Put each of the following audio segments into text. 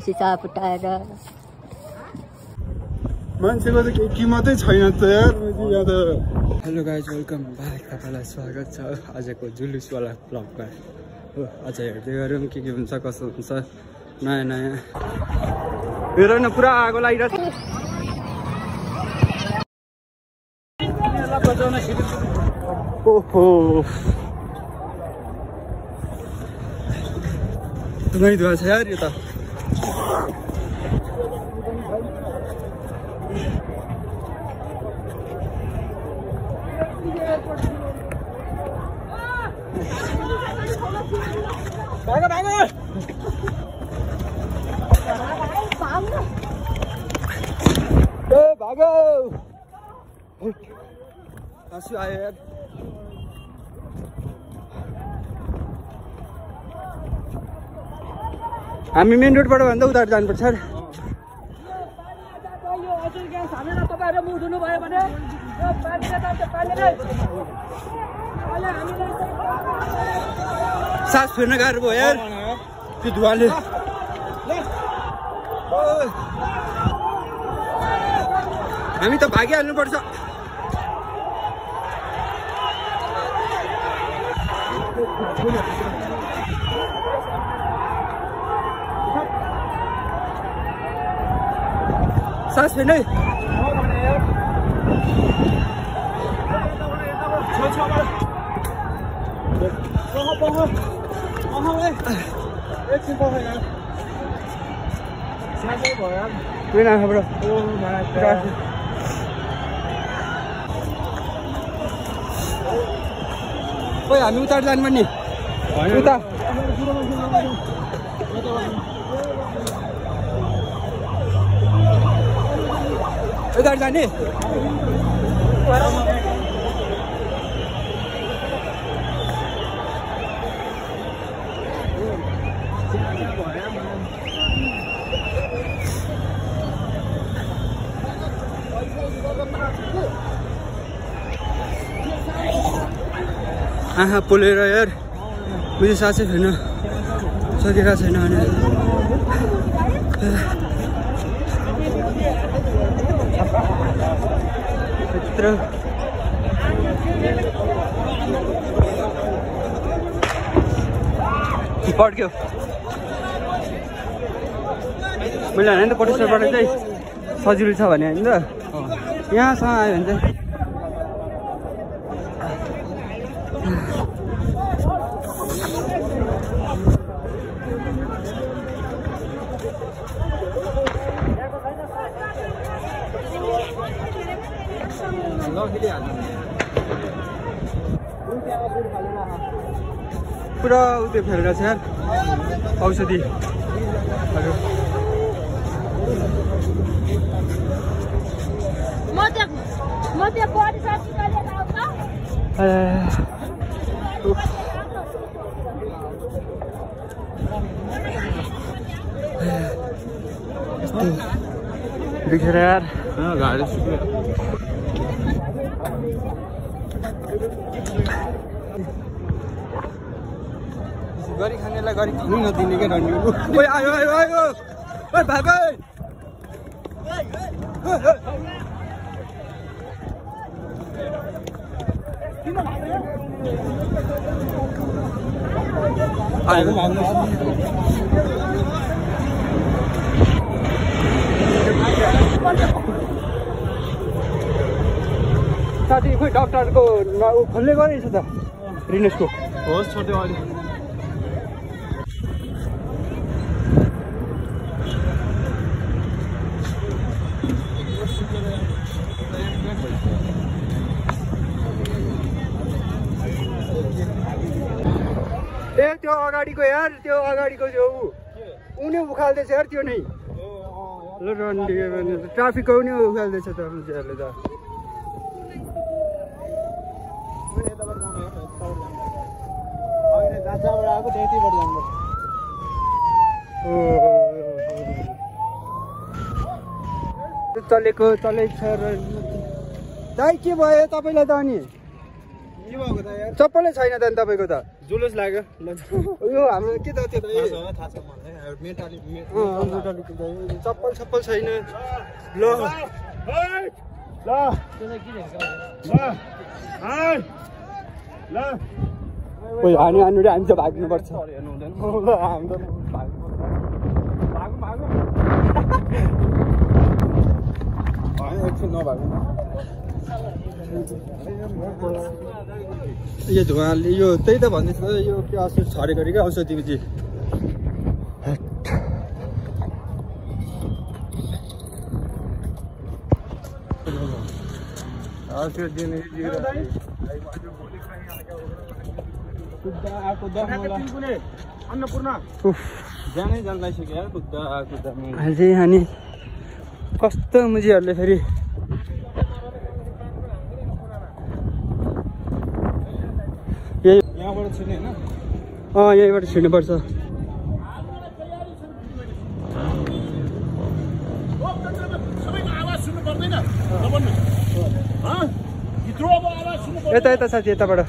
सिसा फुटाएर मान्छेको त केही किमतै छैन त यार यहाँ त। हेलो गाइज वेलकम ब्याक, तपाईँलाई स्वागत छ आजको जुलुसवाला ब्लगमा हो। अझ हेर्दै गरौँ के हुन्छ कसो हुन्छ नयाँ नयाँ। हेर न पुरा आगो लागिरहेको छ। ओहो धुवाई धुवा छ यार यो त। भागो हाँसु आयो यार। हामी मेन रोडबाट भन्दा उता जानुपर्छ। सास फेर्न गाह्रो भयो यार त्यो धुवाले। हामी त भागिहाल्नुपर्छ। सास फेर्न है। ओइ हामी उता जानुपर्ने उता। उता जाने आँखा पोलेर यार मैले सासै फेर्न सकेको छैन भने यत्रो पड्क्यो। मैले भने नि त पटेश्वरबाट चाहिँ सजिलो छ भने होइन त यहाँसँग आयो भने चाहिँ पुरा उतै फेरेर छ यार औषधि। देखेर यार गाडी सुक्यो। गरी खानेलाई गरी खानु नदिने क्या रन्डी। ओइ आयो आयो आयो ओइ भाग आयो। साथी खोइ डक्टरको खोल्ने गरेछ त रिनेसको होस् छोड्यो अहिले। ए त्यो अगाडिको यार त्यो अगाडिको जो उनी उखाल्दैछ यार त्यो नै ल रन्डी ट्राफिकको पनि उखाल्दैछ त मान्छेहरूले त। चलेको चलेको छ र दाइ के भयो तपाईँलाई त अनि चप्पलै छैन त नि तपाईँको त जुलुस लाग्यो यो हाम्रो के त त्यो चप्पल छप्पल छैन ल कोही हानी हान्नु रे हामी चाहिँ भाग्नुपर्छ यो धुवाले यो त्यही त भन्दैछ यो के असर छरेको अरे क्या औषधि बुझी अझै अनि कस्तो मुजीहरूले फेरि यहाँबाट छिर्ने होइन यहीँबाट छिर्नुपर्छ यता यता साथी यताबाट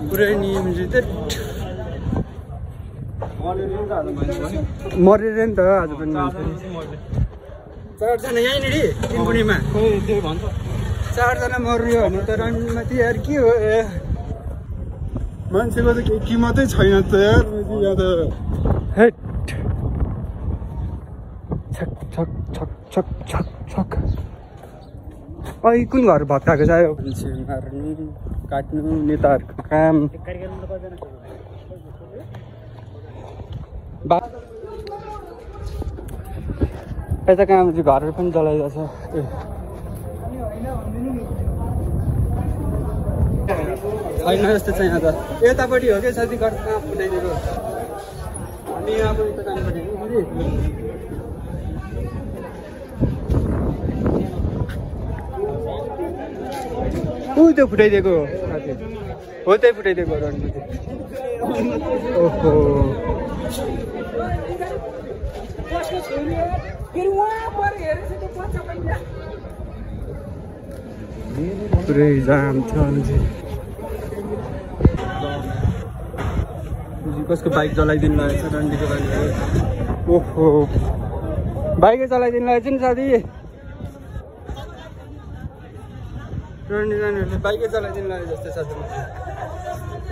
पुरै नि मरेर नि त आज पनि 4 जना यहीँनिर तिनपुनीमा 4 जना मर्यो भने त रणनीति यार के हो मान्छेको त केही किमतै छैन त यार यहाँ त हेट छक छक छक छक छक छक अहिले कुन घर भत्काएको छ यो मान्छे मार्नु काट्नु नेताहरूको काम यता कहाँ घरहरू पनि जलाइरहेछ छैन जस्तो छ यहाँ त यतापट्टि हो क्या साथी घर कहाँ फुटाइदिएको हामी अब यता जानुपर्ने ऊ त्यो फुटाइदिएको हो त्यही फुटाइदिएको रणनीति ओहो पुरै जाम थियो कसको बाइक चलाइदिनु लागेको छ रन्डीको बाइक ओहो बाइकै चलाइदिनु लागेको छ नि साथी रन्डी जानेहरूले बाइकै चलाइदिनु लाग्यो जस्तो छ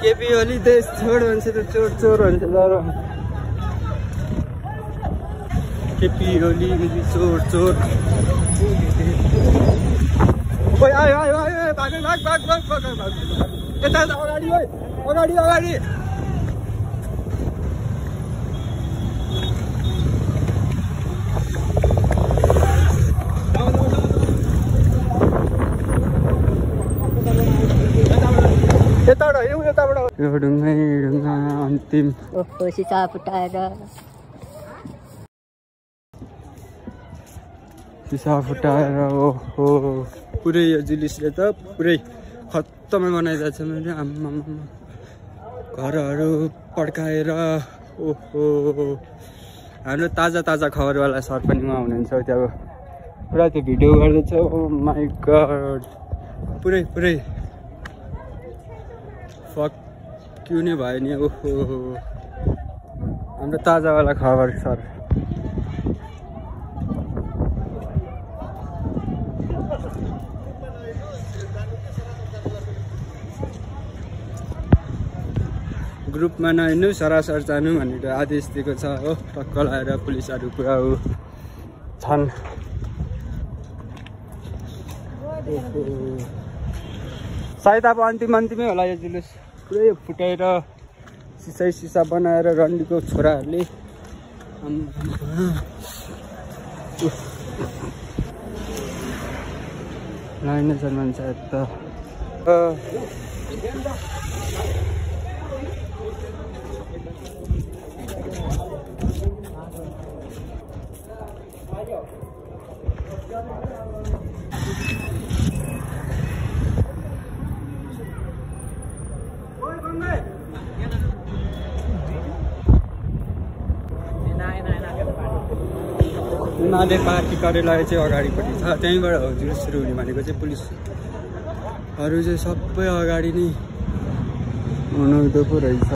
केपी ओली देश छोड भन्छ त चोर चोर भन्छ तर केपी ओली चोर चोर ओइ आयो आयो आयो भाग भाग भाग भाग भाग भाग यता अगाडि ओइ अगाडि अगाडि यो ढुङ्गा अन्तिम सिसा फुटाएर ओहो पुरै यो जुलिसले त पुरै खत्तमै बनाइरहेछ मैले आम्मा घरहरू पड्काएर ओहो हाम्रो ताजा ताजा खबरवाला सर पनि उहाँ हुनुहुन्छ त्यहाँ पुरा त्यो भिडियो गर्दैछ ओ माई गड पुरै पुरै फक क्यों नै भयो नि ओहो हाम्रो ताजावाला खबर सर ग्रुपमा नहिँड्नु सरासर जानु भनेर आदेश दिएको छ हो टक्क लगाएर पुलिसहरू पुरा छन् सायद अब अन्तिमै होला यो जुलुस पुरै फुटाएर सिसा बनाएर रन्डीको छोराहरूले लाइन छन् मान्छे त एमाले पार्टी कार्यालय चाहिँ अगाडिपट्टि छ, त्यहीँबाट हो जुलुस सुरु हुने भनेको चाहिँ। पुलिसहरू चाहिँ सबै अगाडि नै हुनुहुँदो पो रहेछ।